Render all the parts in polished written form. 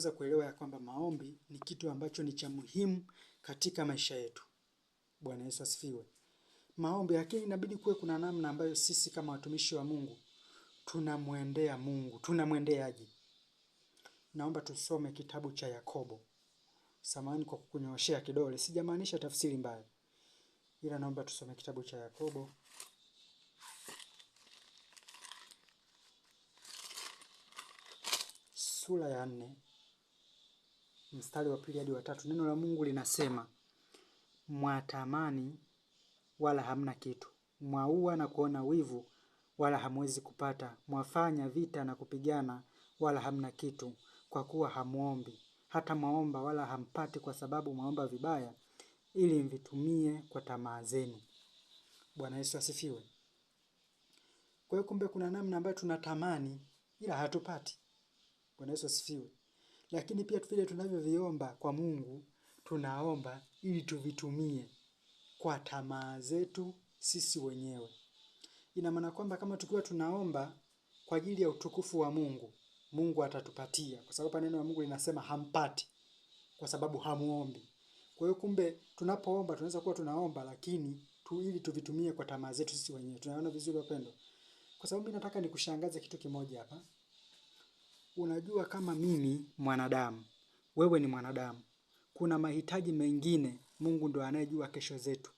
Kuelewa ya kwamba maombi ni kitu ambacho ni cha muhimu katika maisha yetu. Bwana Yesu asifiwe. Maombi, lakini inabidi kuwe kuna namna ambayo sisi kama watumishi wa Mungu tunamwendea Mungu. Tunamwendeaje? Naomba tusome kitabu cha Yakobo. Samahani kwa kukunyooshea kidole, sijamaanisha tafsiri mbaya, ila naomba tusome kitabu cha Yakobo sura ya 4 mstari wa 2 hadi wa 3. Neno la Mungu linasema, mwatamani wala hamna kitu, mwaua na kuona wivu wala hamwezi kupata, mwafanya vita na kupigana wala hamna kitu, kwa kuwa hamuombi. Hata mwaomba wala hampati, kwa sababu mwaomba vibaya, ili mvitumie kwa tamaa zenu. Bwana Yesu asifiwe. Kwa hiyo kumbe kuna namna ambayo tunatamani ila hatupati. Bwana Yesu asifiwe. Lakini pia vile tunavyoviomba kwa Mungu, tunaomba ili tuvitumie kwa tamaa zetu sisi wenyewe. Ina maana kwamba kama tukiwa tunaomba kwa ajili ya utukufu wa Mungu, Mungu atatupatia, kwa sababu neno la Mungu linasema hampati kwa sababu hamuombi. Kwa hiyo kumbe tunapoomba tunaweza kuwa tunaomba lakini tu ili tuvitumie kwa tamaa zetu sisi wenyewe. Tunaona vizuri wapendwa? Kwa sababu mimi nataka nikushangaze kitu kimoja hapa. Unajua kama mimi mwanadamu, wewe ni mwanadamu, kuna mahitaji mengine Mungu ndo anayejua kesho zetu.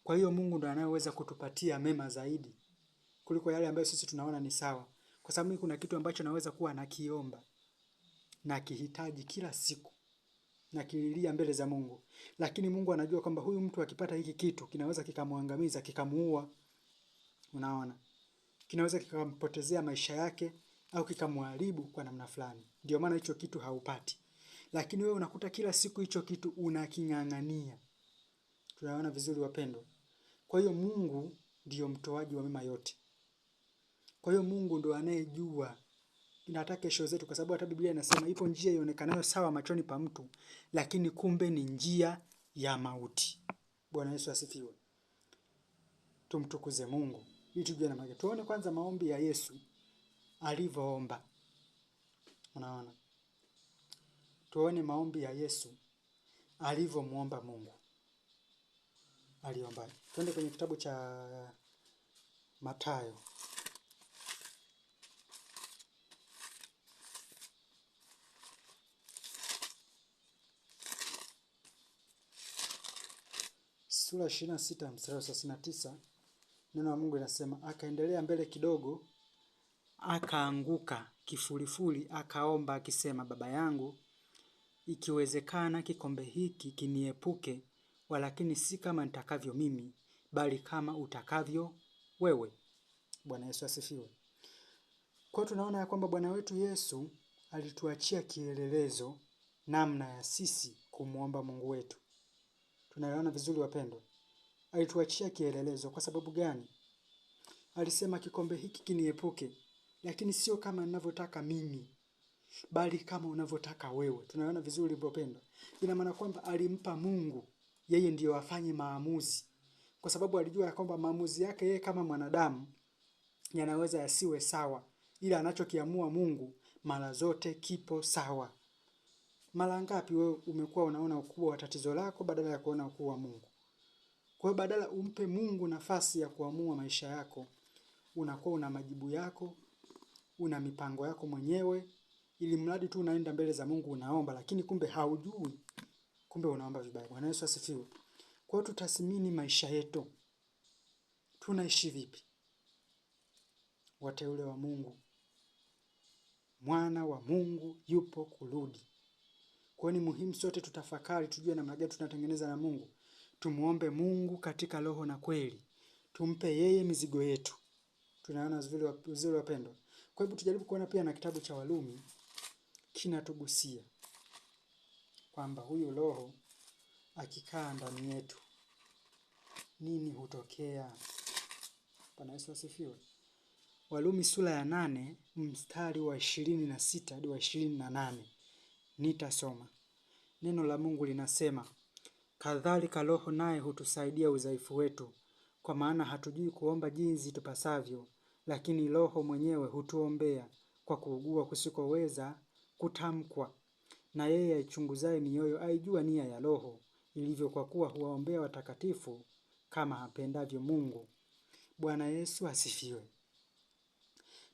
Kwa hiyo Mungu ndo anayeweza kutupatia mema zaidi kuliko yale ambayo sisi tunaona ni sawa. Kwa sababu mimi kuna kitu ambacho naweza kuwa nakiomba, nakihitaji kila siku, nakililia mbele za Mungu. Lakini Mungu anajua kwamba huyu mtu akipata hiki kitu kinaweza kikamwangamiza, kikamuua. Unaona? Kinaweza kikampotezea maisha yake au kikamharibu kwa namna fulani. Ndio maana hicho kitu haupati. Lakini wewe unakuta kila siku hicho kitu unaking'ang'ania. Tunaona vizuri wapendwa? Kwa hiyo Mungu ndiyo mtoaji wa mema yote. Kwa hiyo Mungu ndo anayejua hata kesho zetu, kwa sababu hata Biblia inasema ipo njia ionekanayo sawa machoni pa mtu, lakini kumbe ni njia ya mauti. Bwana Yesu asifiwe. Tumtukuze Mungu. Ili tujue na maana. Tuone kwanza maombi ya Yesu alivyoomba. Unaona? Tuone maombi ya Yesu alivyomuomba Mungu. Aliomba. Twende kwenye kitabu cha Mathayo. Sura 26 mstari wa 39, neno la Mungu linasema, akaendelea mbele kidogo, akaanguka kifulifuli, akaomba akisema, Baba yangu, ikiwezekana kikombe hiki kiniepuke, walakini si kama nitakavyo mimi, bali kama utakavyo wewe. Bwana Yesu asifiwe. Kwa tunaona ya kwamba Bwana wetu Yesu alituachia kielelezo namna ya sisi kumuomba Mungu wetu. Tunaelewana vizuri wapendwa? Alituachia kielelezo kwa sababu gani? Alisema kikombe hiki kiniepuke, lakini sio kama ninavyotaka mimi, bali kama unavyotaka wewe. Tunaona vizuri wapendwa? Ina maana kwamba alimpa Mungu yeye ndiyo afanye maamuzi, kwa sababu alijua ya kwamba maamuzi yake yeye kama mwanadamu yanaweza yasiwe sawa, ila anachokiamua Mungu mara zote kipo sawa. Mara ngapi wewe umekuwa unaona ukubwa wa tatizo lako badala ya kuona ukuu wa Mungu? Kwa hiyo badala umpe Mungu nafasi ya kuamua maisha yako, unakuwa una majibu yako, una mipango yako mwenyewe, ili mradi tu unaenda mbele za Mungu unaomba, lakini kumbe haujui, kumbe unaomba vibaya. Bwana Yesu asifiwe. Kwa hiyo tutathmini maisha yetu. Tunaishi vipi? Wateule wa Mungu, mwana wa Mungu yupo kurudi. Kwa hiyo ni muhimu sote tutafakari, tujue namna gani tunatengeneza na Mungu. Tumuombe Mungu katika roho na kweli. Tumpe yeye mizigo yetu. Tunaona vizuri wapendwa. Kwa hivyo tujaribu kuona pia na kitabu cha Warumi kinatugusia kwamba huyu roho akikaa ndani yetu nini hutokea? Bwana Yesu asifiwe. Warumi sura ya 8 mstari wa 26 hadi wa 28. Nitasoma. Neno la Mungu linasema, kadhalika Roho naye hutusaidia udhaifu wetu, kwa maana hatujui kuomba jinsi tupasavyo, lakini Roho mwenyewe hutuombea kwa kuugua kusikoweza kutamkwa. Na yeye aichunguzaye mioyo aijua nia ya Roho ilivyo, kwa kuwa huwaombea watakatifu kama apendavyo Mungu. Bwana Yesu asifiwe.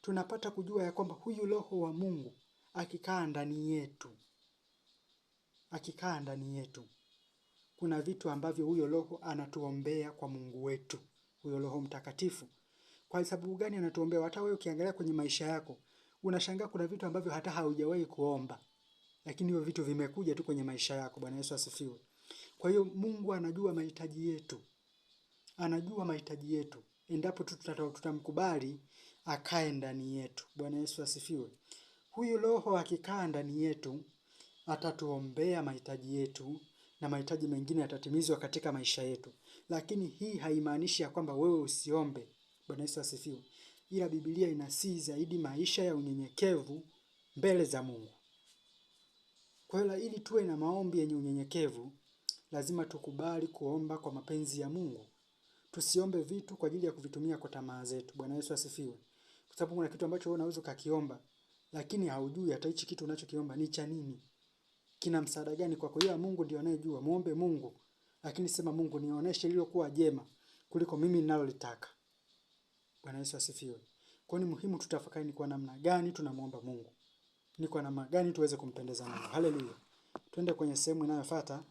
Tunapata kujua ya kwamba huyu Roho wa Mungu akikaa ndani yetu, akikaa ndani yetu, kuna vitu ambavyo huyo Roho anatuombea kwa Mungu wetu, huyo Roho Mtakatifu. Kwa sababu gani anatuombea? Hata wewe ukiangalia kwenye maisha yako unashangaa kuna vitu ambavyo hata haujawahi kuomba, lakini hivyo vitu vimekuja tu kwenye maisha yako. Bwana Yesu asifiwe. Kwa hiyo Mungu anajua mahitaji yetu, anajua mahitaji yetu endapo tu tutamkubali akae ndani yetu. Bwana Yesu asifiwe. Huyu Roho akikaa ndani yetu atatuombea mahitaji yetu na mahitaji mengine yatatimizwa katika maisha yetu. Lakini hii haimaanishi ya kwamba wewe usiombe. Bwana Yesu asifiwe. Ila Biblia inasihi zaidi maisha ya unyenyekevu mbele za Mungu. Kwa hiyo ili tuwe na maombi yenye unyenyekevu, lazima tukubali kuomba kwa mapenzi ya Mungu. Tusiombe vitu kwa ajili ya kuvitumia kwa tamaa zetu. Bwana Yesu asifiwe. Kwa sababu kuna kitu ambacho wewe unaweza ukakiomba, lakini haujui hata hichi kitu unachokiomba ni cha nini, kina msaada gani kwako. Ila Mungu ndiye anayejua. Muombe Mungu, lakini sema Mungu, nionyeshe lililokuwa jema kuliko mimi ninalolitaka. Bwana Yesu asifiwe. Kwa hiyo ni muhimu tutafakari ni kwa namna gani tunamuomba Mungu, ni kwa namna gani tuweze kumpendeza Mungu. Haleluya. Twende kwenye sehemu inayofuata.